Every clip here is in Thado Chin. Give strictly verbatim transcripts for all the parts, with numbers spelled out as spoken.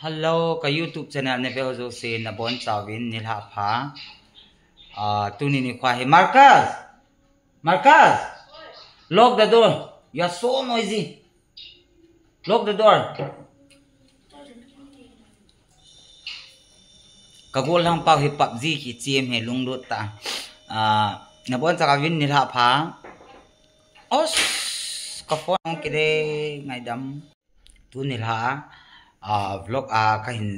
Hello, ka YouTube channel na veu jouse nabonchauvin nilhah pha. Ah, tuni nikho hi Marcus! Marcus! Lock the door. You are so noisy. Lock the door. Ka gollhang pau hi PUBG kichem hi lunglut tah. Ah, nabonchauvin nilhah pha. Os, ka phone hung kile ngaidam. Tuni nilhah, ah, vlog a kahin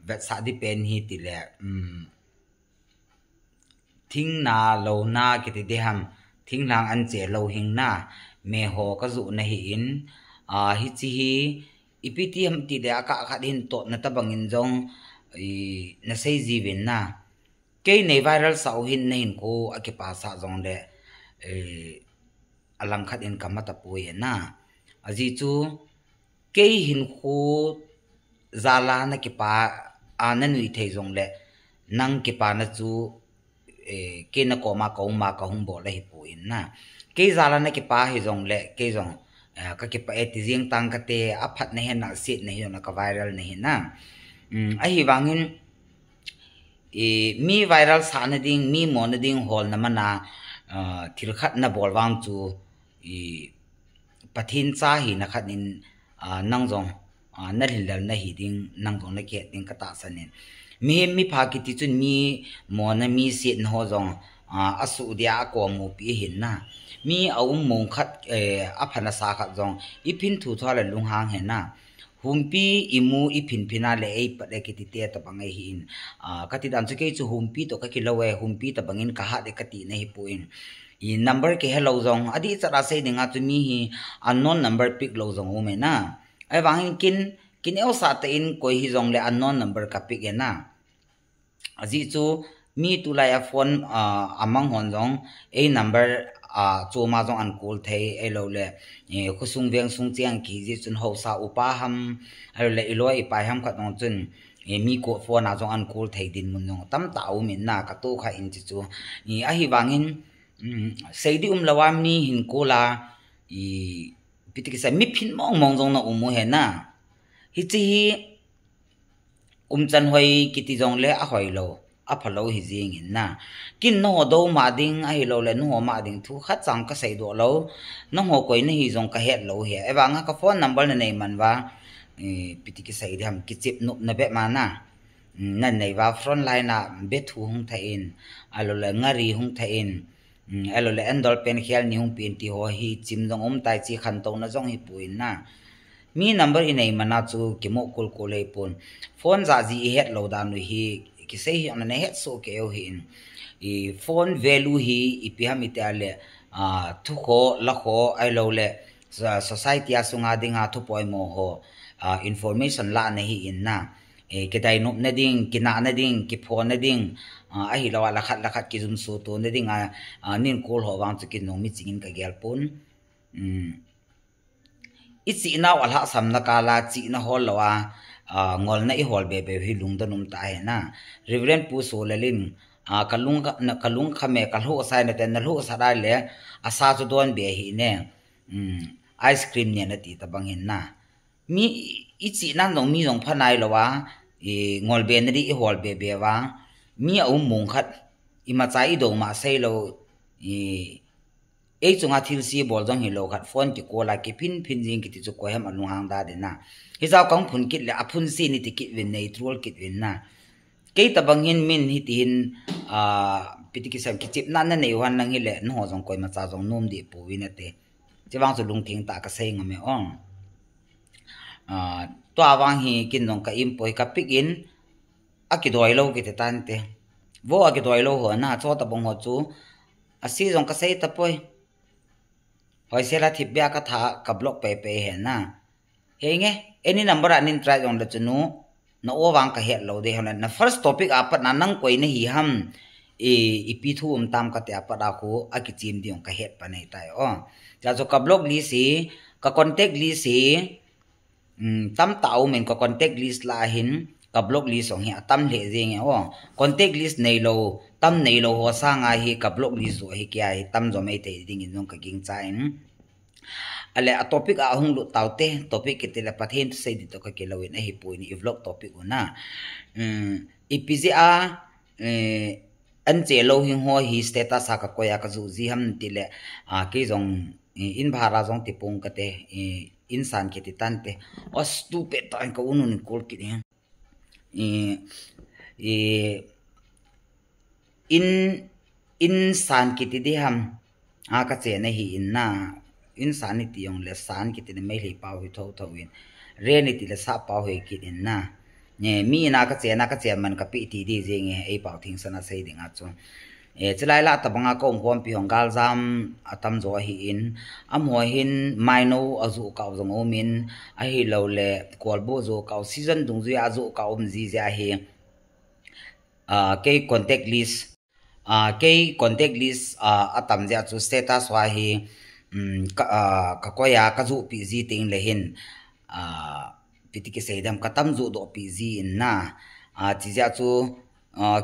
vetsah di pen hi tile, um, thingna louna kiti diham, thinglhang anche louhingna, meho kajoh na hi in, ah, hiche hi, ipi ti ham tile akah khat hin totna tobangin jong, i, nasei jiuvin na. Kei nei viral sah u hin nahinkho akipasah jongle, eh, alangkhat in kamatapoi na. Ajeh chu, kei hinkho jal a nakipa a nanui thei jongle, nang kipana chu, eh, kei nakoma kauma kahung bol ahipoi na. Kei jal a nakipa hijongle, kei jong, eh, kakipah e ti jeng tang kate, aphatna hi na, asetna hi na, ka viral na hi na. Um, ahivangin, i, mi viral sahna ding, mi mona ding holna mana, ah, thil khat nabol vang chu, i, Pathen cha hina khat in, ah, nang jong, ah, nalhinlel nahi ding, nang jong nakihet ding katahsan in. Mihem mipha kiti chun mi mona mi setna ho jong, ah, asuh dia akomupi ahin na. Mi aum mong khat, eh, apha nasa khat jong, iphin thuthu le lunghang hen na. Humpi imu iphinphin a le eipat e kiti te tobang ahi in. Ah, kati dan chu kei chu humpi toh kakilou e, humpi tobangin kahat e kati na hipoi. I number kihelou jong, adih chat a sei dinga chu mi hi unknown number pick lou jong aume na. Ahivangin kin, kineosah tah in koi hijongle unknown number ka pick e na. Ajeh chu mi tulai a phone, ah, amang hon jong, ei number, ah, choma jong ahin call thei, ahiloule, eh, khosung vengsung cheng kiji chun haosa upa ham, ahiloule iloi ipai ham khat jong chun, eh, mi ko phone a jong ahin call thei dinmun jong tamtah aumin na, katoh kha in hiche chu. I, ahivangin, um, sei ding umlou a mi hin call a, i, ipi ti kisei, mi phin mong mong jong na um u hen na. Hiche hi, umchan hoi kiti jongle ahoilou, aphalou hi jengin na. Kin nangho dou ma ding ahiloule, nangho ma ding thu khat cha kaseidoh lou. Nangho koi nahi jong kahet lou hi. Ahivanga ka phone number nanei man uva, eh, ipi ti kisei diham, kichep nopna bep ma na. Nanei uva frontline a bethu hung thah in, ahiloule ngari hung thah in, um, ahiloule endorphin khel ni hung pen ti ho hi chim jong umtai, che khantouna jong hipoi na. Mi number inei mana chu kimo kulkul ahipon. Phone jahji ihet lou dan u hi kisei hi ana nahet soh kei u hi in. I phone value hi ipi ham itile, ah, thukho, lakho, ahiloule, so-, society a sunga dinga thupoimo ho, ah, information lahna hi in na. Eh, kidai nopna ding, kinahna ding, kiphona ding, ah, ahilou a lakhat lakhat kijumso tona dinga, ah, nin call ho vang chu kin jong miching in kagel pon. Um, ichihna u alhahsamna kal a, chihna hol lou a, ah, ngolna ihol bebe u hi lungdon um tah ahi na. Reverend Pu Solal in, ah, kalung kha, na, kalung kham e, kalhohsah e nate, nalhohsah a le, asa chu don be hih ne. Um, ice cream ne nati tobang hin na. Mi i, ichihna jong mi jong pha nailou a, i, ngol be na ding ihol bebe uva. Mi aum mong khat, imacha idou ma seilou, i, ei chunga thilse bol jong hilou khat, phone kicall a kiphin phin jing kiti chu koi ham alunghang da ding na. Hijat kahung phun kit le, aphun se ni ti kit uvin, nei troll kit uvin na. Kei tobang hin min hiti hin, ah, ipi ti kisei, kichepna nanei u hen lang hile, nangho jong koimacha jong nom deh pouvin nate. Chuvang chu lungthim tah a kasei ngam e o. Ah, tua vang hi kin jong ka impoi, ka pick in, akidoi lou kiti tante. Vo akidoi lou ho na, cho tobang ho chu, ase jong kasei tapoi. Hoisel a thipbeh a katha, ka block pei pei hen na. Henge, any number a nin try jongle chu nu, na o vang kahet lou ding, hon na first topic a pat na nang koi nahi ham, i, ipi thu um tam kati a pat a khu, akichem ding jong kahet pan ahitai o. Chua chu ka block list hi, ka contact list hi, um, tamtah aumin ka contact list lah a hin, ka block list jong hi atam lheh jeng e o. Contact list neilou, tam neilou ho sanga hi ka block list joh hi kei a hi tam jo mai thei dingin jong ka gingchan. Ale a topic a hung lut taute, topic kiti le Pathen thusei ding toh kakilou in ahipoi, i vlog topic u na. Ipi jeh a anche lou hing ho hi status a kakoi a kajuh ji ham tile, kei jong in bhara jong tipong kate, in san kiti tante. Os, tu pet tah in ka un un kol kit hi. In, in san kiti ding ham a kachen ahi in na, in san iti jongle san kiti le Meitei pao hi thotho in, rent iti le sap pao hi kit in na. Mi in a kachen a kachen man kapeh ti ding jeng e, ei pao thingsan a sei ding a chu. Chulai lah tabang a kaumkhompi hon galjam atamjo ahi in, amaho hin mainou ajoh kah u jong aumin, ahiloule kolbu ajoh kah u, season dungjui a ajoh kah u um ji jeh ahi. Kei contact list, kei contact list atam jeh a chu status a hi kakoi a kajohpeh ji tengle hin, ipi ti kisei dem, katam johdohpeh ji in na. Chijeh a chu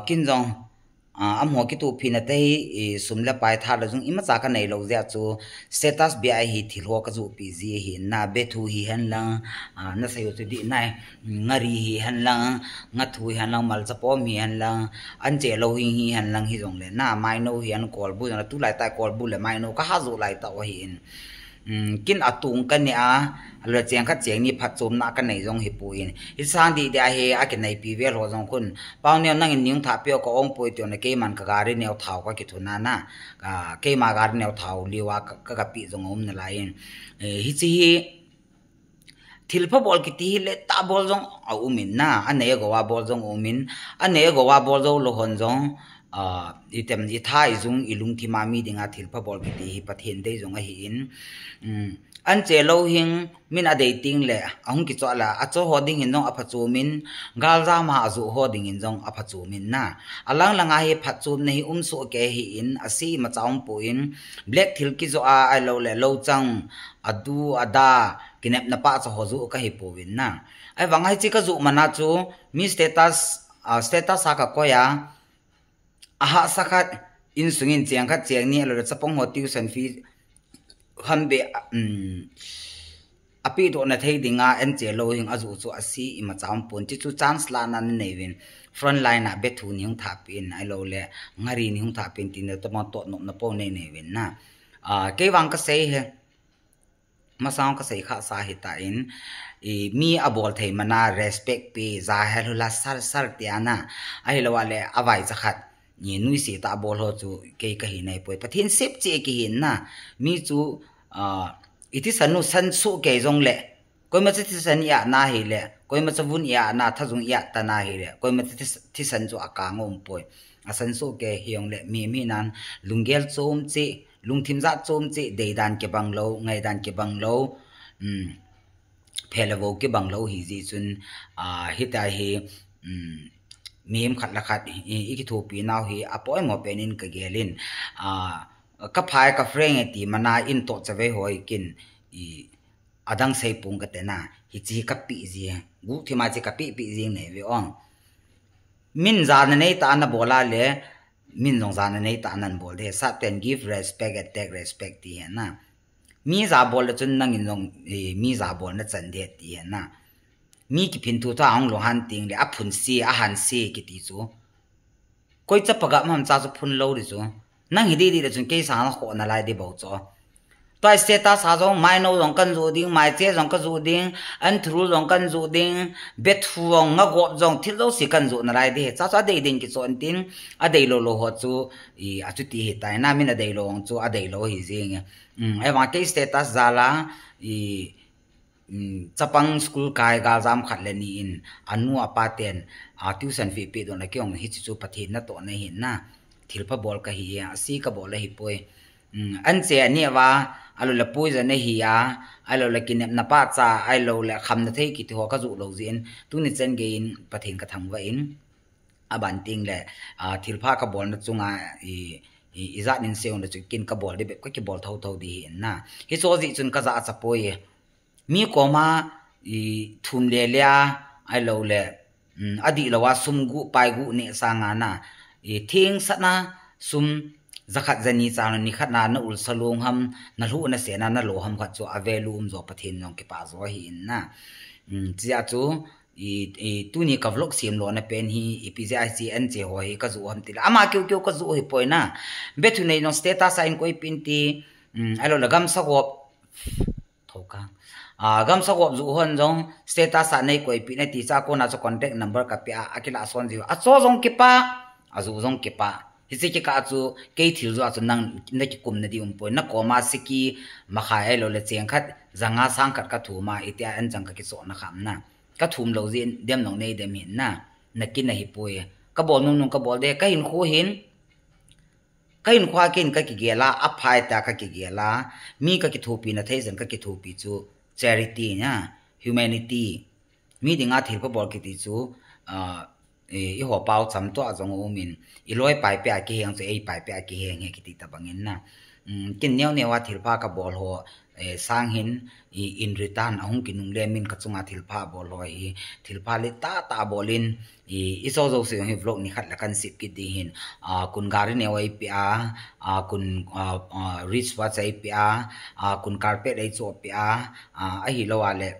kin jong amaho kitohpina te hi, sum le pai tha le jong imacha kaneilou jeh a chu status bia hi thil ho kajohpeh ji ahi na. Bethu hihen lang, nasei u chu dih nai, ngari hihen lang, ngathu hihen lang, malchapom hihen lang, anche lou hing hihen lang hijongle na, mainou hihen, kolbu jongle, tulai tah kolbu le mainou kaha joh lai tah u ahi in. Kin atong kaneh a, alo cheng khat cheng ni phatchomna kanei jong hipoi. Hisang dih dih ahi, akineipi vel ho jong khun, Paoneo, nangin nei hung thahpeh o, ka ong poi ti jongle keiman ka gari neo thao kakithun a na. Keima gari neo thao liu a ka, ka, kapeh jong aum nalai in. Hiche hi thilpha bol kiti hi lettah bol jong aumin na, anei agou a bol jong aumin, anei agou a bol jou lou hon jong, item, itha ijung ilungthim a mi dinga thilpha bol kiti hi Pathen dei jong ahi in. Anche lou hing min adei tengle ahung kichoh le, achoh ho dingin jong aphatchom in, galjam a ajoh ho dingin jong aphatchom in na. Alang langa hi phatchomna hi um sohkei ahi in, ase imacha umpoi, black thil kijoh a ahiloule louchang, adu, ada, kinepna pahcha ho joh kahipouvin na. Ahivanga hiche kajoh man a chu mi status, status a kakoi a, ahahsa khat, insung in cheng khat cheng ni, ahiloule chapang ho tuition fee, khambe, apehdohna thei dinga anche lou hing ajoh chu ase imacha umpon, chuchu chance lahna nanei uvin. Front line a bethu nei hung thahpeh in, ahiloule ngari nei hung thahpeh in, tina tobang toh nopna pou neinei uvin na. Kei vang kasei hi, masang kasei khahsa hitan, mi abol thei man a respect pe, ja hel hula sar sar tia na, ahilou a le avaicha khat, nuisat a bol ho chu kei kahi naipoi. Pathen sep cheh kihin na, mi chu ithisan u san sohkei jongle, koimacha thisan i-atna hile, koimacha vun i-atna, thajung i-at tana hile, koimacha thisan chu akang umpoi. Asan sohkei hijongle, mi, mi nan lunggel chom cheh, lungthim jat chom cheh, deidan kibang lou, ngaidan kibang lou, phe le vou kibang lou hijeh chun, hitia hi, mihem khat le khat ikithopi nau hi apoimo pen in kagel in, kaphai, ka friend e ti man a in toh chavei ho hi kin, adang seipong kate na, hiche hi kapeh ji, guhthim a hiche kapeh peh jing nei ve ong. Min jana neitah a nabol a le, min jong jana neitah a nabol ding, Satan give respect and take respect ti hi na. Mi jabol le chun nangin jong mi jabol nachan ding ti hi na. Mi kiphin thu tha ahung lunghan tengle aphunse, ahanse kiti chu, koi chapa gam ham cha chu phun lou ding chu. Nang hi didi le chun kei sanga khoh nalai ding bou chu. Tua status a jong mainou jong kajoh ding, maiche jong kajoh ding, anthurul jong kajoh ding, bethu jong, ngagop jong, thil jouse kajoh nalai ding. Cha chu adei ding kichon tin, adeilou lou ho chu achuti hitai na, min adeilou jong chu adeilou ahi jenge. Ahivang kei status jal a, chapang school kai galjam khat le ni in, anu apa ten tuition fee pehdohna kei jong hiche chu Pathen natohna ahi na. Thilpha bol kahi, ase kabol ahipoi. Anche aneh uva, ahiloule poison ahi a, ahiloule kinepna pahcha, ahiloule khamna thei kiti ho kajoh lou jeh in, tuni chan gei in Pathen kathangvah in, aban tengle thilpha kabolna chunga ijat in seijong le chu kin kabol ding bep kakibol thotho ding ahi na. Hiche jeh chun kajah achapoi. Mi koma thum le le a, ahiloule adihlou a sum guh pai guh neh sanga na, thengsatna sum Jakhat jani cha ni khat na na ulsa lung ham, na lhu na se na na lo ham khat chu a value um jo Pathen jong kipah jo ahi in na. Chia chu i, i tuni ka vlog sem lo na pen hi ipi jeh a hichi an che ho hi ka ju ham ti le ama keu keu ka ju hi poi na. Be thu nei nong status a in koi pin ti, um, alo la gam sa gop thoka. A gam sa gop ju hon jong status a nei koi pin na ti cha ko na chu contact number ka pe a, a kila son ji. A cho jong kipa, a ju jong kipa. Hichi kikah chu kei thil jo a chu nang na kikum na di um poi. Na koma siki makhai alo le cheng khat, janga sang khat ka thum a, itia an jang ka kiso na kham na. Ka thum lo ji dem nong nei dem hin na. Na kin na hi poi. Ka bol nung nung ka bol de, ka hin khu hin. Ka hin khua kin ka kigel a, a phai ta ka kigel a. Mi ka kithupi na thei jan ka kithupi chu charity na, humanity. Mi dinga thil pha bol kiti chu, a, i, i ho pau cham to a jong um in, i loi pai pe a kiheng chu ei pai pe a kiheng he kiti ta bangin na. Um, kin neo neo a thil pha ka bol ho, eh, sang hin, i, in return a hung kinung le min ka chunga thil pha bol ho hi, thil pha le ta ta bol in, i, i so so se hi vlog ni khat la kan sip kit di hin, a, kun gari neo ei pe a, a, kun, a, a, wrist watch ei pe a, a, kun carpet ei cho pe a, a, ahi lo a le,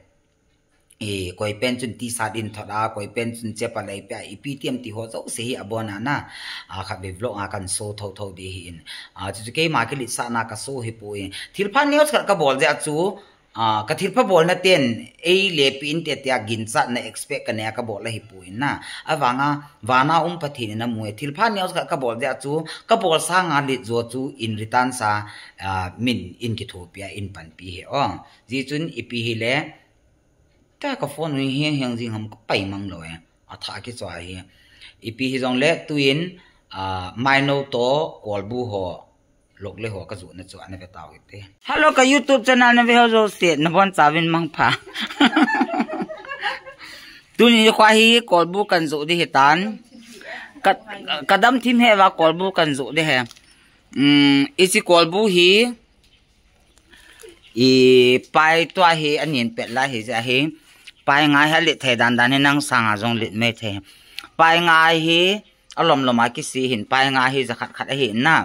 i, koi pen chun T-shirt in thot a, koi pen chun chepal ei pe a, ipi tiam ti ho jo se hi a bon a na. A, khat be vlog a kan so tho tho di hi in. A, chu chu keima kilit sa na ka so hi pu in. Thil pha news khat ka bol jeh a chu, a, ka thil pha bol na ten, ei le pi in te te a gin chat na expect ka ne a ka bol la hi pu in na. A vanga, vana um Pathen in a mu e. Thil pha news khat ka bol jeh a chu, ka bol sang a lit jo chu in return sa, a, min in kithupi a in panpi he o. Ji chun ipi hi le, ta ka phone hi hiang hiang jing ham ka pai mang lo e. A tha ki chua hi. Ipi hi jong le tuin, a, maino to kolbu ho, lok le ho ka ju na chu ana ve tau hi te. Hello ka YouTube channel na ve ho jo se, na bon cha vin mang pha. Tuni khua hi kolbu kan ju di hi tan. Ka, ka dam thim he va kolbu kan ju di he. Um, ichi kolbu hi, i pai tua hi anin pet la hi ja hi. Pai nga hi a lit thei dan dan hi nang sanga jong lit mei thei. Pai nga hi a lom lom a kisi hin pai nga hi jakhat khat ahi na.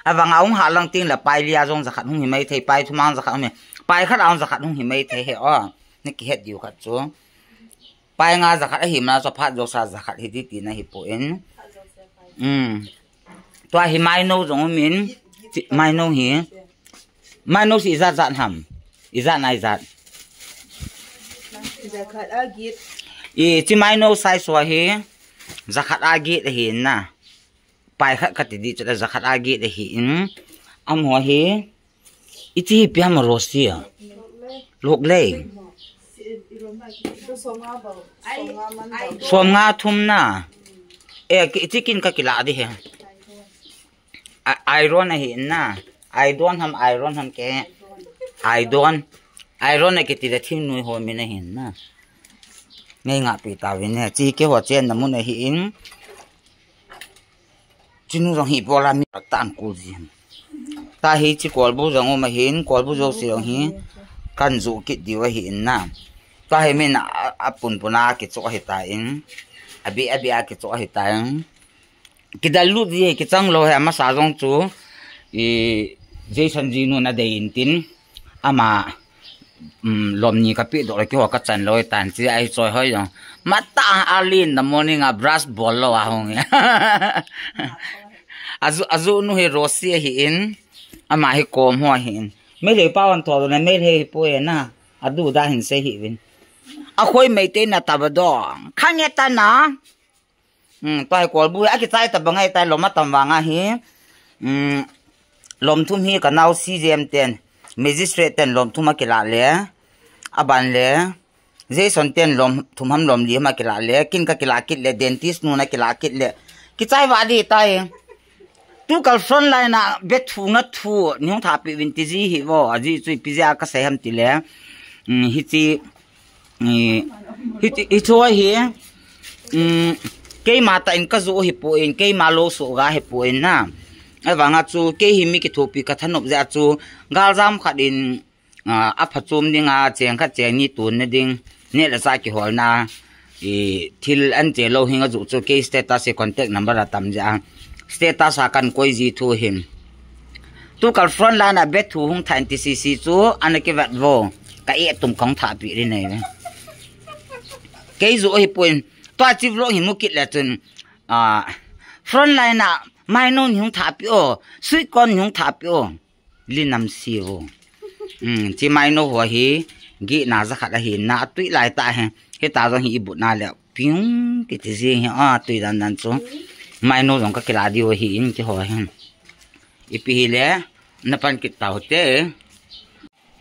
A vanga ung ha lang ting la pai lia jong jakhat hung hi mei thei, pai thum ang jakhat hung hi. Pai khat ang jakhat hung hi mei thei he o. Ni ki het diu khat chu. Pai nga jakhat ahi ma cho phat jo sa jakhat hi di ti na hi pu in. Um. Tua hi maino jong um in. Maino hi. Maino si ijat jat ham. Ijat na ijat. Jakhat a git. I chi maino sai sua hi. Jakhat a git ahi na. Pai khat kati di chu la jakhat a git ahi in. Am ho hi. Ichi hi piam rosi a. Lok lei. Som nga thum na. E, ichi kin ka kila di he. A, iron ahi na. I don't ham, iron ham ke. I don't. Iron a kiti le thing nui ho mi na hin na. Ngai nga pi ta vin he. Chi ke ho chen na mun ahi in. Chinu jong hi bola mi tan kul ji. Ta hi chi kolbu jong um ahin, kolbu jo si jong hi kan ju kit diu ahi in na. Ta hi min a, a pun pun a kicho ahi ta in. A bi a bi a kicho ahi ta in. Kidal lut ji kichang lo he masa jong chu. I Jason ji nu na dei in tin. Ama um, lom ni ka pi do ki ho ka chan lo tan chi ai choi hoi jong. Mata alin the morning a brush bol lo a hong. Aju, aju nu hi Rosie hi in. Ama hi kom ho hi in. Mei le pa wan tho na mei le hi pu e na. Adu da hin se hi vin. A khoi mei te na ta ba do. Khange ta na. Hmm, tua hi kolbu hi, a kichai ta bangai ta lom a tam vanga hi. Hmm, lom thum hi ka nau C J M ten, magistrate ten lom thum a kila le. A ban le. Jason ten lom thum ham lom li ham a kila le. Kin ka kila kit le, dentist nu na kila kit le. Kichai va di ta hi. Tu kal front line a be thu na thu, ni hung tha pi vin ti ji hi vo, a ji chu ipi jeh a ka sei ham ti le. Hmm, hi chi I, hi, hi chua hi, um, keima ta in ka ju hi pu in, keima lo su ga hi pu in na. Avanga chu, kei hi mi kithupi ka thanop jeh a chu, galjam khat in, a, a phachom ding a, cheng khat cheng ni tun na ding, ne la sa kihol na, i, thil an che lo hing a ju chu, kei status hi contact number a tam jeh a. Status a kan koi ji thu hin. Tukal front line a bethu hung tha N T C C chu ana kivet vo. Ka e tum kong tha pi ri nei ve. Kei ju hi puin. Tua chi vlog hi mu kit le chun. A, front line a maino ni hung tha pi o. Suikon ni hung tha pi o. Linam si vo. Um, chi maino ho hi. Gi na za khat a hi na tui lai ta he. He ta jong hi i bu na le. Piung, kiti jing hi, a, tui dan dan chu. Maino jong ka kila diu hi in ki ho hi. Ipi hi le, na pan kit tau te.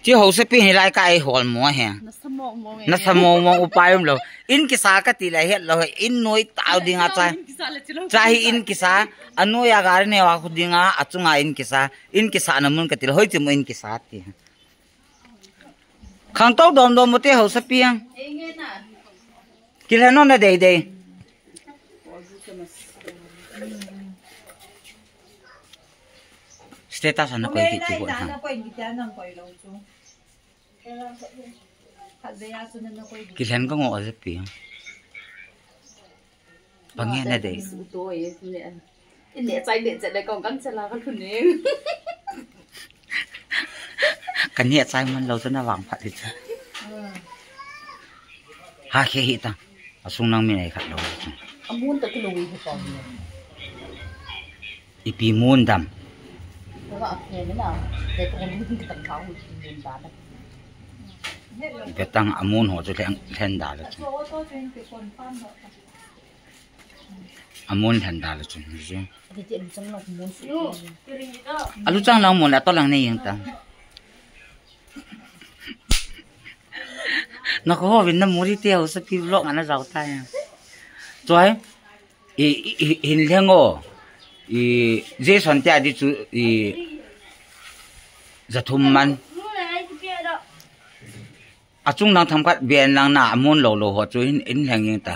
Chi ho se pi hi lai ka ai hol mo he. Na sa mong mong e. Na sa mong mong upai um lo. In kisa ka ti le het lo he. In noi tau ding a cha. In kisa le chi lo. Cha hi in kisa. A noi a gar ne wa khu ding a, a chunga in kisa. In kisa na mun ka ti le hoi chi mo in kisa ti. Khang tau dom dom mo te ho sa pi ang. Kilhen non na dei dei. Status ana koi ki ki ko ha. Kilhen ka ngo a pi ang. Pange na dei. Su to e, ne. Ine chai ne chai le kong kan chala ka lu ne. Kan ne chai man lo chu na vang phat hi chu. Ha khe hi ta. A sung nang mi nei khat lo chu. A mun ta ki lo wi hi pa. Ipi mun dam. Ka a khe ne na. Te ko mun ki tan ka hu ki mun da na. Betang a mun ho chu lhen lhen da lo chu. A mun lhen da lo chu. Alu chang lang mun la to lang nei yang ta. Na ko ho vin na muri te ho sa pi vlog ana jao ta ya. Choi. I, i, i, hin leng o. I, Jason te a di chu, i, za thum man. A chung lang tham khat ben lang na a mun lo lo ho chu hin, hin leng ing ta.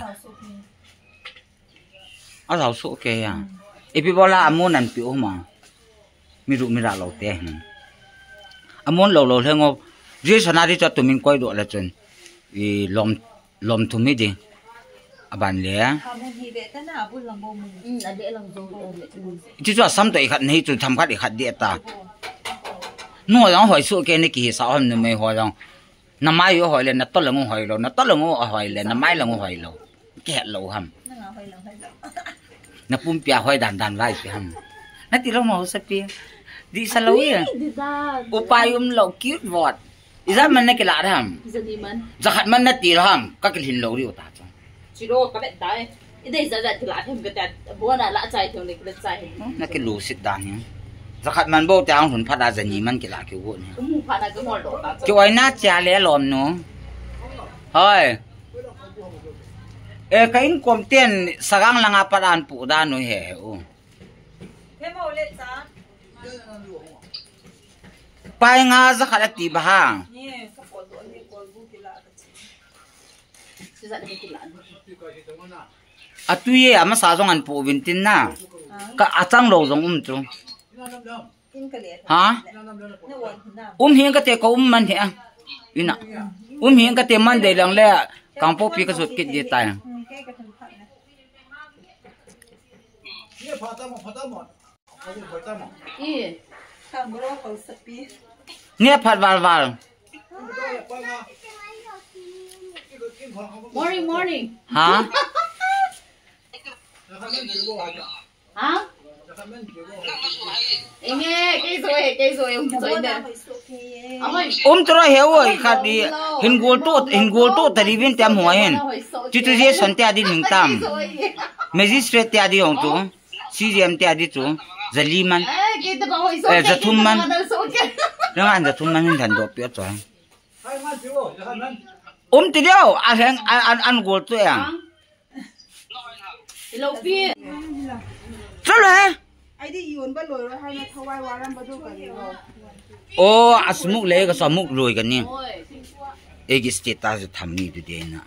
A jao su ke ya. Ipi bola a mun an pi u ma. Mi ru mi ra lo te hin. A mun lo lo leng o. Jason a di chu tumin koi do la chun. I lom Lom thum hi di. A ban le. Kha mun hi ve ta na, a bul lang bo mun. Mm, a de lang zo, a de. Mm. Ti chu a sam to i khat nei chu tham khat i khat di ta. Nu jong hoi su ke ni ki sa hom nu mei ho jong. Na mai u hoi le, na to lang u hoi lo, na to lang u hoi le, na mai lang u hoi lo. Ki het lo ham. Na nga hoi lang hoi lo. Na pumpi a hoi dan dan lai pi ham. Na ti lo mo sa pi. Di sa lo ya. Di dan. Upai um lo cute vot. Ijat man na kila ham. Jani man. Jakhat man na ti ham. Ka kilhin lo ri u ta chu. Chiro ka bet dai. Ide ijat jat kila ham ka ta. Bo na la chai thong ni kila chai. Na kilu sit dan hi. Jakhat man bo te ang hun phat a jani man kila ki u ni. Umu phat na ka mol do ta chu. Ki oi na cha le lom nu. Hoi. E ka in kom ten sagang langa pat an pu dan u he he u. He mo le cha. Pai nga jakhat a ti ba ha. A tui e, a masa jong an pu vin tin na. Ka a chang lo jong um chu. Ha? Um hi ka te ka um man he a. Ina. Um hi ka te man de lang le. Kangpokpi ka jot kit di tai. I. Ne phat val val. Morning, morning. Ha? Ha? Inge, kei zo e, kei zo e, um ki zo e. Amai. Um tro he o, khat di, hin gol to, hin gol to, ta di vin tiam hua hin. Ti tu je son tia di ning tam. Magistrate tia di ong tu. C J M te adi chu. Jali man. Eh, kei te ba hoi so. Eh, ke, jathum ke, man. Jathum ke. Nang an jathum man hin than do pi a choi. Um ti deu, a heng, an, an, an gol tu ya. Hello, pi. Chalo he. Ai di yon ba loi ro hai na thawai wa ram ba do ka ni ro. O, asmuk le ka samuk loi ka ni. Oi. Egi status tham ni du de na.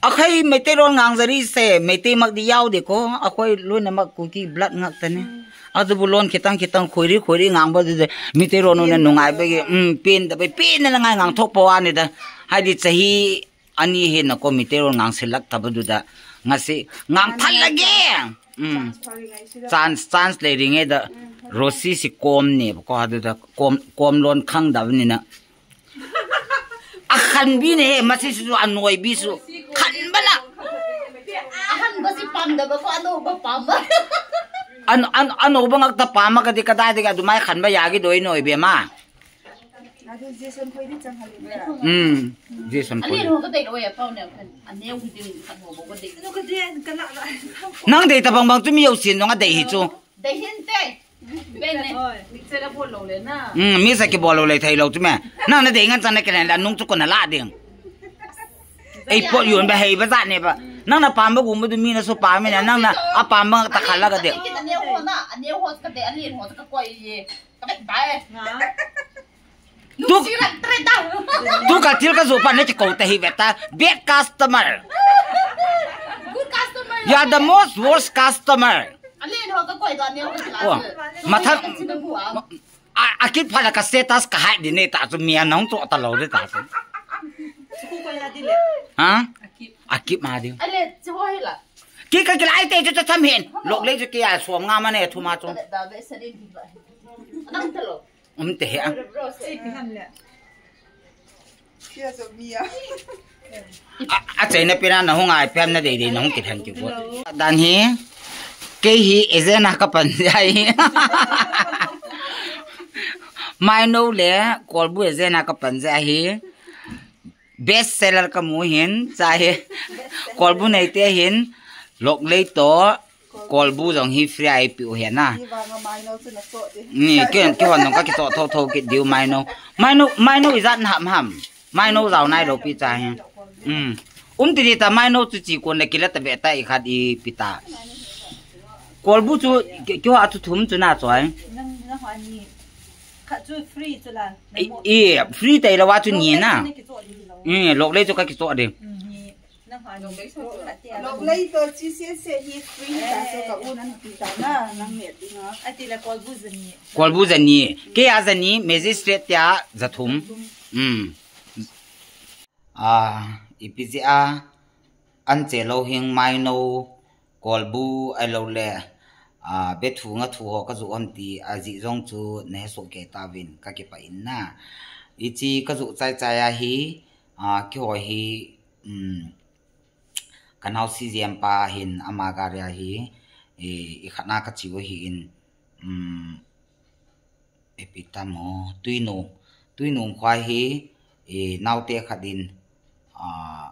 Akhai Meitei lon ngang jari se, Meitei mak di yau de ko, akhoi lon na mak Kuki blood ngak ta ne. Adu bu lon khitang khitang khoiri khoiri ngang ba de, Meitei lon na nungai ba ge, um, pen da ba, pen na ngai ngang thok po ani da. Hai di chahi, Ani hi na ko mi te ron ngang silak taba du da. Nga si, ngang phat lage. Mm. Chance, chance le ringe da. Rosi si kom ni ko ha du da. Kom, kom lon khang da ni na. A khan bi ne, ma si su a noi bi su. Khan ba na. A khan ba si pam da ba ko ano ba pam ba. An, an, ano ba ngak ta pam ma ka di ka da di ka du mai khan ba ya gi doi noi be ma. Adu Jason khoi di chang hali ba. Hmm. Jason khoi. Ani ho ka dei lo ya pau ne khan. Ani ho dei khan ho ba ko dei. No ka dei ka na na. Nang dei ta bang bang chu mi yo sin nong a dei hi chu. Dei hin te. Ben ne. Oi, mixer a bol lo le na. Hmm, mixer ki bol lo le thei lo chu me. Nang na dei ngan chan na ke la nung chu ko na la ding. Ei pot yun ba hei ba za ne ba. Nang na pam ba gum ba du mi na so pam me na nang na a pam ba ta khala ka de. Ani ho na, ani ho ka de, ani ho ka koi ye. Ka bet ba e. Tu, tu ka thil ka zo pa ne ki ko te hi ve ta. Bad customer. Good customer. You are the most worst customer. Alen ho ka koi do ne ho ka. Oh, mathang. A, a kit pha la ka status ka hai di ne ta chu mi a nong to ta lo de ta chu. Chu ko ya di le. Ha? A kit. A kit ma di. Ale chu ho hi la. Ki ka ki lai te chu ta tham hin. Lok le chu ki a som nga ma ne thu ma chu. Da be sa din di ba. Nang ta lo. Um te he a. Sia so mi a. A, a chaina pina na hung ai pem na dei dei na hung kithan ki got. Dan hi, kei hi agent a ka pan ja hi. Maino le, kolbu agent a ka pan ja hi. Best seller ka mu hin, cha hi. Kolbu nei te hin, lok lei to, kolbu jong hi free a i piu hi na. Ni, ki, ki hon jong ka ki to tho tho ki diu maino. Maino, maino ijat na ham ham. Maino jao nai lo pi cha hi. Um. Um ti di ta maino chu chi kon le ki la ta be ta i khat i pi ta. Kolbu chu ki, ki ho a chu thum chu na choi. Nang, nang ho ni. Khat chu free chu la. I, i, free tai lo wa chu ni na. Ki to di lo. I, lok lei chu ka ki to di. Lok lei to chi se se hi free ta so ka un an pi ta na nang ne ti na. Ati la kolbu jani. Kolbu jani. Ke a jani magistrate tia jathum. Um. A, ipi ji a an che lo hing maino kolbu a lo le. A, be thu nga thu ho ka ju om ti a ji jong chu ne so ke ta vin ka ki pa in na. I chi ka ju chai chai a hi, a, ki ho hi, um, Ka nau C G M pa hin ama gari a hi, eh, i khat na ka chi u hi in, um, ipi tam o, Tuinung, Tuinung khua hi, eh, naute khat in, ah,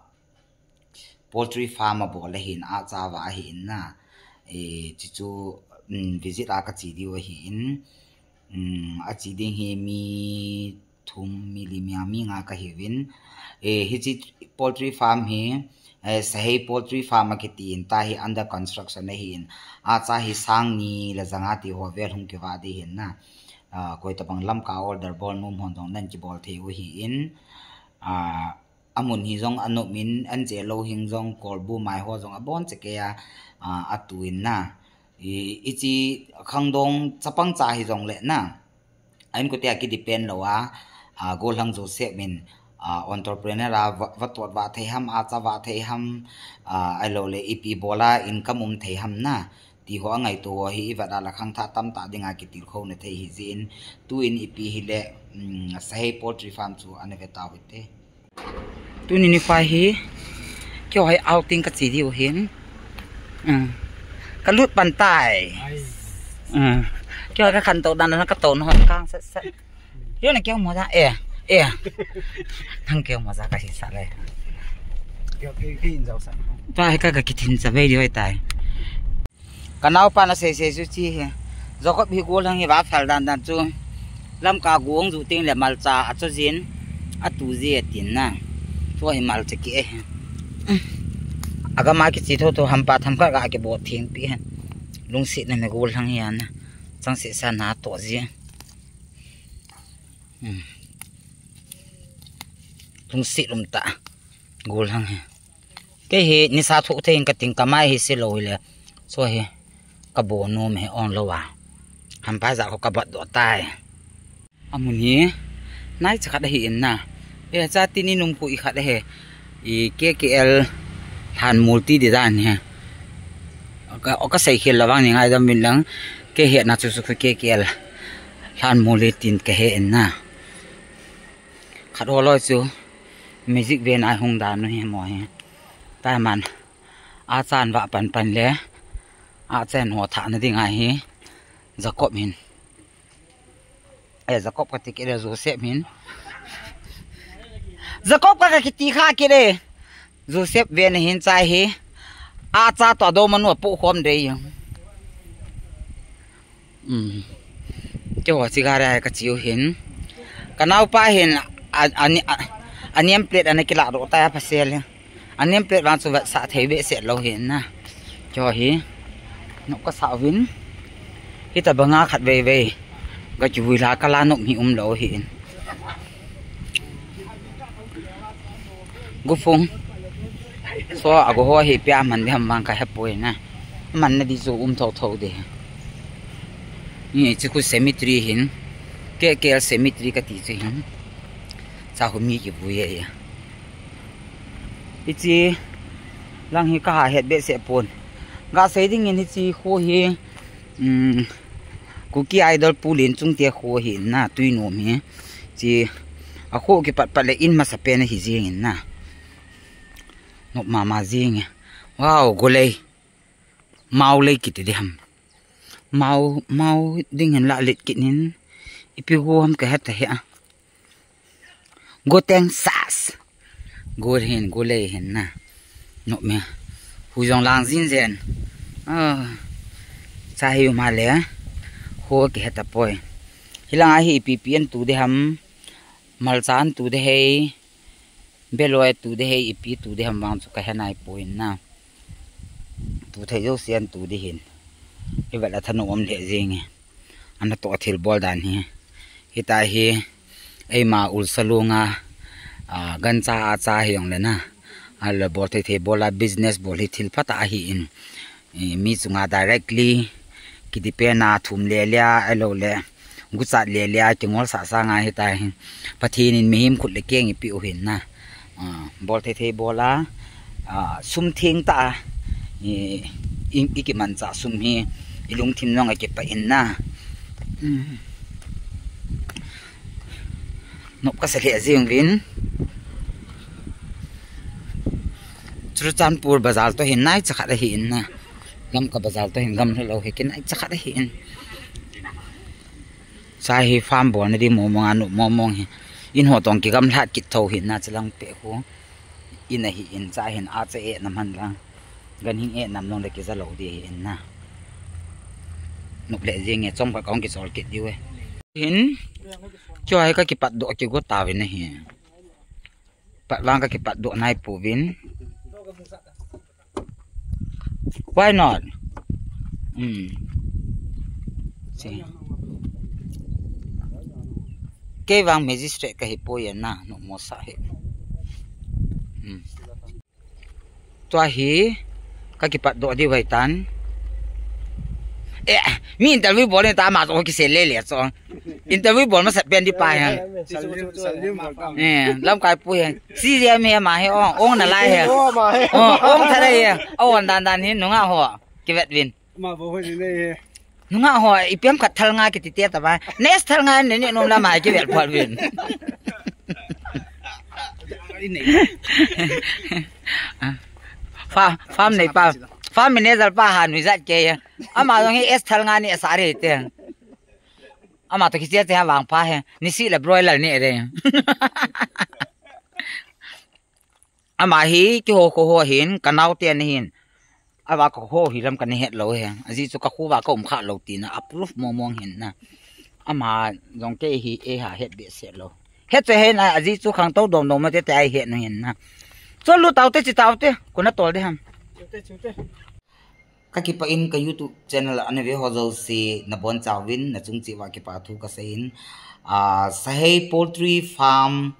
poultry farm a bol a hin a cha va a hi in na, eh, chi chu, um, visit a ka chi diu a hi in, um, a chi ding hi mi thum mi li mi a mi nga ka hi vin. Eh, hichi poultry farm hi, eh, Sahei poultry farm a kiti in ta hi under construction a hi in. A cha hi sang ni le zanga ti ho vel hung ki va di hin na. Ah, koi ta bang lam ka order bol num hon jong nan ki bol thei u hi in. Ah, a mun hi jong a nop in an che lo hing jong kolbu mai ho jong a bon che ke a, ah, a tu in na. I, i chi khangdong chapang cha hi jong le na. A inkote a ki depend lo a, a, gollhang Joseph min, a, entrepreneur a va, va tot va thei ham, a cha va thei ham, a, a lo le ipi bol a income um thei ham na. Ti ho a ngaito ho hi i vat a la khangthah tamtah ding a kitilkhou na thei hi jin. Tu in ipi hi le, um, Sahei poultry farm chu ana ve tau hite. Tuni ni fa hi, kio hai outing ka chi diu hin. Um, ka lut pan tai. Um, kio ka khan to dan na ka to na hon kang sat sat. Yo na kio mo ja, eh, eh. Nang kio mo ja ka hi sa le. Kio, kio, kio in jau sa. Pa hai ka ka kithin sa ve diu tai. Ka naupa na sei sei chu chi hi. Jacob hi gollhang hi va phal dan dan chu. Lamka gong ju ting le malcha a cho jin. A tu ji a tin na. Chu hi malcha ki e. A gam a kichi tho tho hampa tham khat ga ki bot thing pi. Lungset na me gollhang hi an. Chang se sa na to ji. Hmm. Lungset lum ta. Gollhang hi. Kei hi nisa thuh thei in ka ting ka mai hi si lo hi le. Chu hi ka bo nom hi on lo a. Hampa ja ko ka bat do tai. A mun hi. Nai cha khat a hi in na. E cha ti ni nung pu i khat a hi. I K K L Lhanmol ti di dan hi. Ka, ka sei khel la vang ni ngaidam vin lang. Kei hetna chu chu khu K K L Lhanmol hi tin ka he in na. Khat ho loi chu music ve na hung dan nu hi mo hi. Taiman. A chan va pan pan le. A chan ho tha na ding ahi. Jacob hin. Eh, Jacob ka ti kit le Joseph hin. Jacob ka, ka kiti kha kit le. Joseph ve na hin chai hi. A cha to do manu pu khom de. Um. Kei ho chi ga re ka chiu hin. Ka naupa hin a, a, a, a name plate ana kila ro ta ya pasel. A name plate vang chu vetsah thei behseh lou hin na. Kei ho hi. Nop ka sa uvin. Hita banga khat vei vei. Ka kivui la ka la nop hi um lou hin. Gufung. So a go ho hi pia man di ham vang ka he poi na. Man na di chu um tho tho de. Ni chi khu cemetery hin. K K L cemetery ka ti chu hin. Cha khu mi kivui e. Hichi lang hi ka ha het behseh pon. Ga sei ding in hichi khu hi, um, Kuki Idol Pu Lenchung te khu hi na Tuinom hi. Chi a khu kipat pat le in masa pen hi jing in na. Nop mama jing e. Wow, golei. Mau lei kiti di ham. Mau, mau ding hin la let kit nin. Ipi go ham ka het ta hi a. Go teng sas. Go hin, go lei hin na. Nop me. Hu jong lang jin jen. Ah. Cha hi ma le. Ho ki heta poi. Hilang a hi ipi pi an tu de ham. Malcha an tu de hei. Beloi tu de hei ipi tu de ham vang chu ka he nai poi na. Tu thei jo sian tu de hin. I vet la thanu om le jing e. Ana to thil bol dan hi. Hita hi eima ulsa lunga, a, gancha a cha hi jong le na. A le bol thei thei bol a business bol hi thil phat a hi in. I, mi chunga directly kiti pen a thum le lia, a lo le guchat le lia, kingol sa sa nga hita hi. Pathen in mihem khut le keng ipi u hin na. A, bol thei thei bol a, a, sum theng ta a, i, i, i kimancha sum hi, i lungthim nong a kipa in na. Um. Nop ka sa le jing vin. Churachandpur bazar to hin nai cha khat ahi in na. Lamka bazar to hin gam lo hi kinai cha khat ahi in. Cha hi farm bol na di momong anu momong hi. In ho tong ki gam lhat kit tho hin na chalang pe khu. In ahi in cha hin a cha e nam han lang. Gan hing e nam long le ki za lo di hi in na. Nop le jing e chom ka kong ki sol kit diu e. Hin. Cho hai ka kipat do ki go ta vin hi. Pat vang ka kipat do nai pu vin. Why not? Hmm. Si. Kei vang magistrate ka hi poi na, no mo sa hi. Hmm. Tua hi, ka kipat do di vai tan. Eh, mi interview bol ni ta ma so ki se le le so. Interview bol ma sa pen di pa ya. Eh, lam kai pu ya. Si ya me ma he ong, ong na lai he. Ong, ong tha lai he. Ong dan dan hi nunga ho. Ki vet vin. Ma bo ho ni ne he. Nunga ho, ipi ham khat thal nga kiti te ta ba. Next thal nga ne ne nom la ma ki vet pol vin. Fa, farm nei pa. Farm manager pa ha nui zat ke ya. Ama jong hi S thal nga ni sa re te. Ama to kiche che ha vang pa he. Ni si la broiler ni re. Ama hi ki ho ko ho hin, ka nau te ni hin. Ava ko ho hi lam ka ni het lo he. Aji chu ka khu va ka um kha lo ti na, approve mo mong hin na. Ama jong ke hi e ha het be se lo. Het che he na, aji chu khang to dom dom ma te te ai het no hin na. Cho lu tau te chi tau te, ko na tol de ham. Ka kipa in ka YouTube channel ana ve ho jouse na bon chauvin na chung chi va kipa thu ka sei in. A, Sahei Poultry Farm,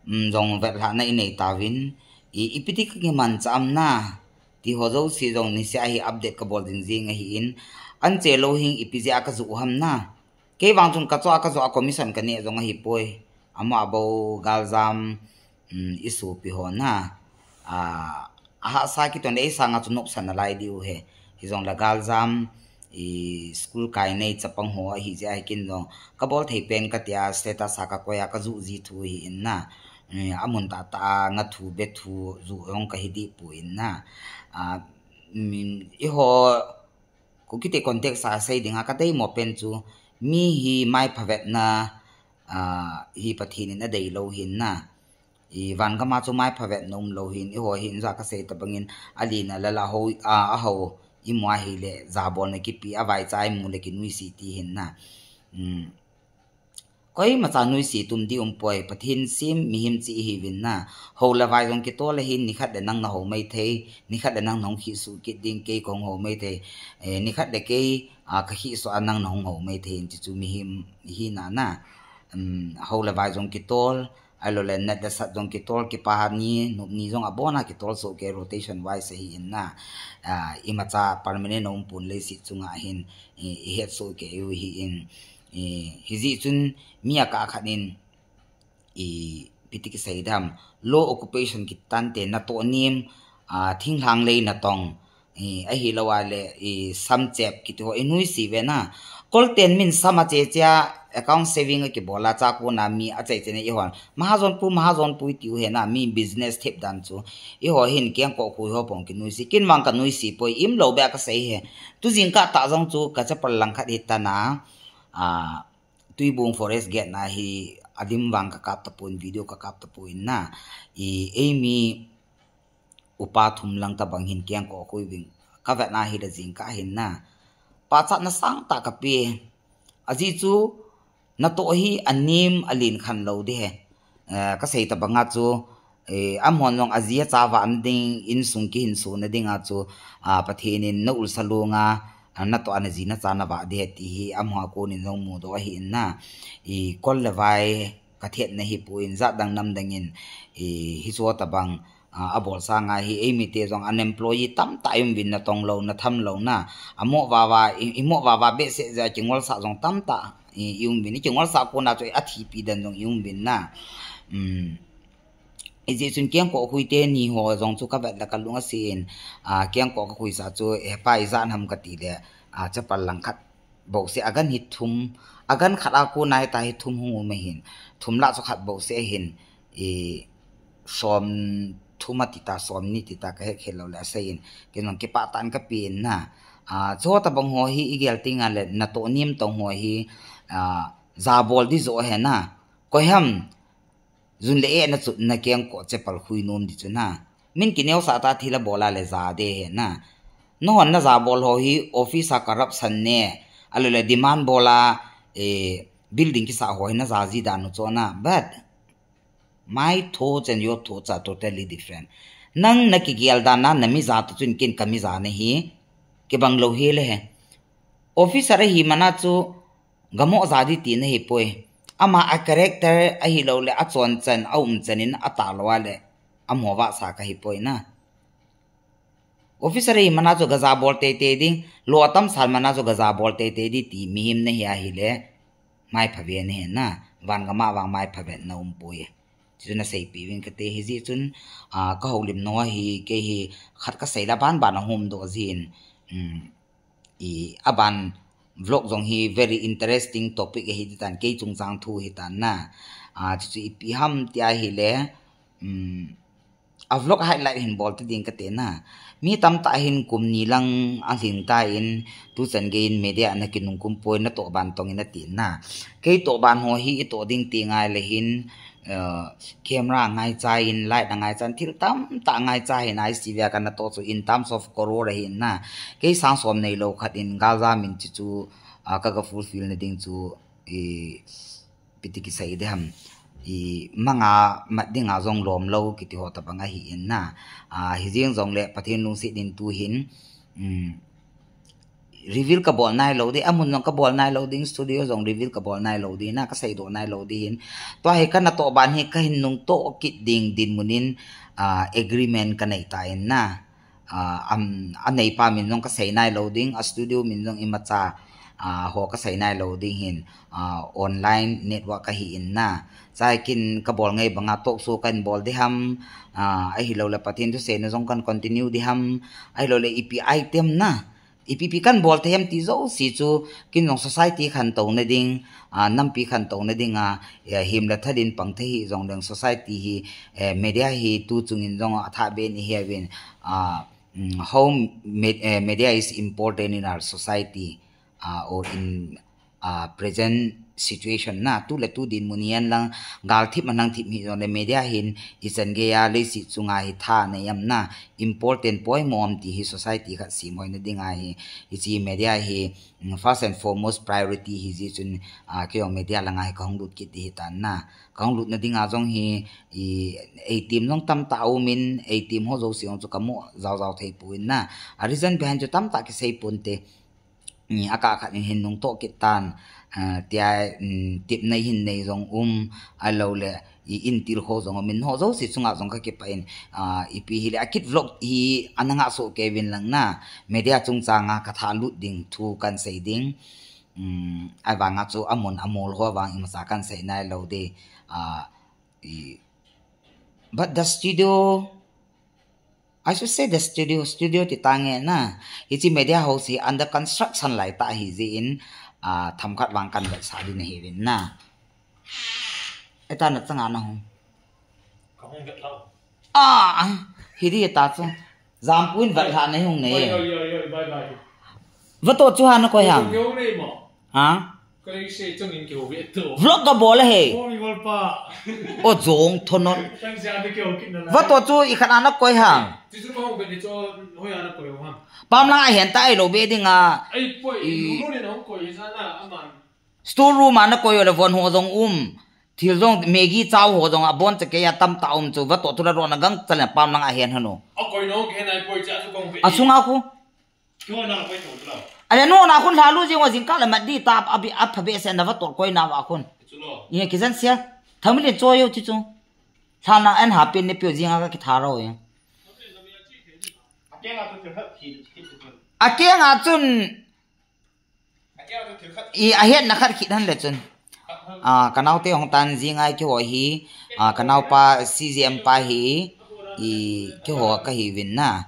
um, jong vet hla na i nei tauvin. I, ipi ti ka kiman cha am na. Ti ho jouse jong ni sia hi update ka bol ding jing ahi in. An che lo hing ipi jeh a ka ju ham na. Kei vang chun ka cho a ka jo a commission ka ne jong ahi poi. Ama bo galjam, um, i supi ho na. a, ahahsa kiton le ei sanga chu nopsan nalai diu ahi. Hijongle galjam, i school kai nei chapang ho ahi jeh a hi ken jong kabol thei pen katia status a kakoi a kajuh ji thu ahi in na. Eh, amun tahtah a nga thu be thu juh jong kahi deh poi in na. A, min, eiho Kuki te context a sei dinga kadeimo pen chu mi hi maipha vetna, a, hi Pathen in adeilou hin na. I van gam a chu maipha vetna umlou hin, eiho hin ja kasei tobangin alen a lal a hou, a, ahou imu ahile jabolna kipe a vaicha imu le kinuisat ti hin na. Koimacha nuisat um ding umpoi, Pathen sem mihem chu ihiuvin na. Hou le vai jong kitol ahin, nikhat le nang nahou maithei, nikhat le nang nahung khihsuh kit ding, kei kahung hou maithei. Eh, nikhat le kei, a, kakhihsuh a nang nahung hou maithei, chuchu mihem ihina na. Hou le vai jong kitol, ahilou le nat le sat jong kitol, kipah ni, nop ni jong abon a kitol soh kei, rotation wise ahi in na. A, imacha permanent a umpon leiset chunga hin, i, ihet soh kei u ahi in. Hijeh chun mi akah khat in, ipi ti kisei dam, low occupation kiti tante, natoh nem, a, thinglhang lei natong, ahilou a le, samchep kiti ho inuisat uve na. Kolten min sam ache che a, account saving akibol a, chua kona mi achai chai na eihon mahajon pu, mahajon pu itiu ahi na, mi business thep dan chu. Eiho hin kengkoh khui ho pong kinuisat, ken vang kanuisat poi, imlou beh a kasei ahi. Tu jingkah tah jong chu kachapal langkhat hitan a, a, Tuibong forest gate na hi alim vang kakap tapon, video kakap tapon na. I, eimi upa thum lang tobang hin kengkoh khui uvin kavet na hile jingkah hin na. Pachatna sangtah kape. Ajeh chu natoh hi anem alen khanlou ding ahi. Eh, kasei tobanga chu, eh, amahon jong aji acha vahna ding, insung kihinsona dinga chu, a, Pathen in na ulsa longa, a, natoh a naji nacha navah ding ahi ti hi amaho a konin jong mudoh ahi in na. I, kol le vai kathetna hipon, jat dang nam dang in, i, hiche tobang, a, abol sanga hi eimite jong unemployee tamtah ium uvin, natong lou, natham lou na. Amo vava, i, imo vava behseh jeh a kingolsah jong tamtah i, ium uvin, ikingolsah kona chu athipi den jong ium uvin na. Hijeh chun kengkoh khui teni ho jong chu kavet le kalung ase in, a, kengkoh kakhuisa chu, hepa ijat ham kati le, a, chapal langkhat bouseh, agan hi thum, agan khat a kona hita hi thum hung um ahin, thum lah chu khat bouseh ahin, i, somthum ati ta, somni ati ta, kahet khel lou le asei in, ken jong kipah tah in kapen na. A, chuho tobang ho hi igel tengle natoh nem tong ho hi, a, jabol ding joh ahi na. Koiham jun le eh na chutna kengkoh chapal khui nom ding chu na. Min kineosah tah, thil abol a le ja ding ahi na. Nahon najabol ho hi office a corruption ne, ahilou le demand bol a, eh, building kisah ho hi naja ji dan u chu na. But my thoughts and your thoughts are totally different. Nang nakigel dan a namija toh chun ken kamija nahi, kibang lou hel e. Officer ahi mana chu gamo ja ding ti nahipoi. Ama a character ahilou le achonchan, aumchan in atah lou a le amaho vahsa kahipoi na. Officer ahi mana chu gajabol teitei ding, lou atamsan mana chu gajabol teitei ding ti mihem nahi ahile, maipha ve nahi na, van gam a vang maipha vetna umpoi. Chuchu naseipeh uvin kate, hijeh chun, a, kahoulim nau ahi, kei hi khat kasei le banban ahomdoh jin, i, aban vlog jong hi very interesting topic ahi titan, kei chungchang thu hitan na. A, chuchu ipi ham ti ahile, a, vlog highlight hin bol ta ding kate na. Mi tamtah hin kum ni lang alhing tan, tuchan gei in media a nakinungkum poi, natoh ban tong in ati na. Kei toh ban ho hi itoh ding ti ngai le hin, camera angaicha in, light angaicha in, thil tamtah angaicha hin, I C V a kanatoh chu in terms of crore ahi na. Kei sang som neilou khat in galjam in chuchu, a, kaga fulfill na ding chu, i, ipi ti kisei ding ham, i, manga mat dinga jong lomlou kiti ho tobang ahi in na. A, hijeng jongle Pathen lungset in tu hin, reveal kabol nailou ding, amun jong kabol nailou ding, studio jong reveal kabol nailou ding na, kaseidoh nailou ding hin. Tua hi kanatoh ban hi kahin nungtoh kit ding dinmun in, a, agreement kanei tan na. A, aneipa min jong kasei nailou ding, a studio min jong imacha, ah, ho kasei nailou ding hin, ah, online network kahi in na. Chai kin kabol ngai banga talk show kan bol ding ham, ah, ahilou le Pathen thu seina jong kan continue ding ham, ahilou le ipi item na, ipi ipi kan bol thei ham ti jouse chu kin jong society khantouna ding, ah, nampi khantouna ding a, eh, him le thal in pang thei hi jong leng society hi, eh, media hi tu chung in jong athah ben ihi uvin, ah, mm, how med-, eh, media is important in our society, ah, or in, ah, present situation na, tu le tu dinmun hi hen lang, gal thip man lang thip hi jong le media hin ichan gei a leiset chunga hi tha anei am na, important poimo am ti hi society khat semhoina ding a hi, hiche media hi, mm, first and foremost priority hi jeh chun, ah, kei jong media langa hi kahung lut kit ding hitan na. Kahung lutna dinga jong hi, i, eitem jong tamtah aum in, eitem ho jouse jong chu kamu jao jao thei pon na. A reason behind chu tamtah kisei ponte. I, akah khat in hin nungtoh kit tan, ah, tia, mm, tepna hin nei jong um, ahilou le, i, intil ho jong um in, ho jouse chunga jong kakipah in, ah, ipi hile, akit vlog hi ana ngah soh kei uvin lang na, media chungchang a katha lut ding thu kan sei ding. Um, ahivang a chu amun amol ho vang imacha kan sei nailou ding. Ah, i, but the studio, I should say the studio, studio ti tange na. Hiche media house hi under construction lai tah ahi jeh in, ah, themkhat vang kan vetsah ding ahi uvin na. Eta na changa na hung. Kahung vet lou. Ah, hi ding ta chu. Jampu in vet lha nei hung nei. Oi, oi, oi, oi, bye, bye. Vatoh chu ha na koi ham? Koi hung nei mo. Ha? Koi sei chung in kihou ve tu. Vlog kabol ahi. Oh, mi bol pa. O jong thonon. Tang sia de kihou kit na la. Vatoh chu ikhat a na koi ham? Chu chu kahung vet ni chu hoi a na koi ham? Pamlang a hen ta ahilou be ding a. Ai poi, i, lu lu ni na hung koi sa na, aman. Store room a na koi u le von ho jong um. Thil jong Maggi chow ho jong abon chakei a tamtah um chu vatoh thu la ron a gangchal in pamlang a hen hanu. A koi no, kei hen ai poi cha chu kong pe. A sunga khu. Kei ho na koi to chu lo. Ale no na khun lhalu jing wa jingkah le mat ding ta abi a pha behseh na vatoh koi na va khun. Chu lo. Nge kijen sia. Thamilin choi u chi chu. Lhan na an ha pin ne piu jing a ka kitha ro ye. A keng a chu thil khat khi, khi chu. A keng a chun I, ahetna khat khit hen le chun. Ah, kanaote hung tan jing a keiho hi, ah, kanaopa C J M pa hi, i, keiho kahi uvin na.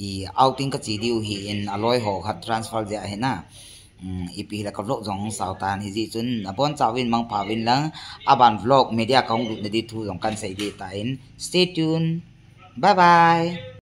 I, outing kache diu hi in aloi ho khat transfer jeh ahi na. Um, ipi hile ka vlog jong hung sao tan hijeh chun, abon chauvin mangpha uvin lang, aban vlog media kahung lutna ding thu jong kan sei ding tan. Stay tuned. Bye bye.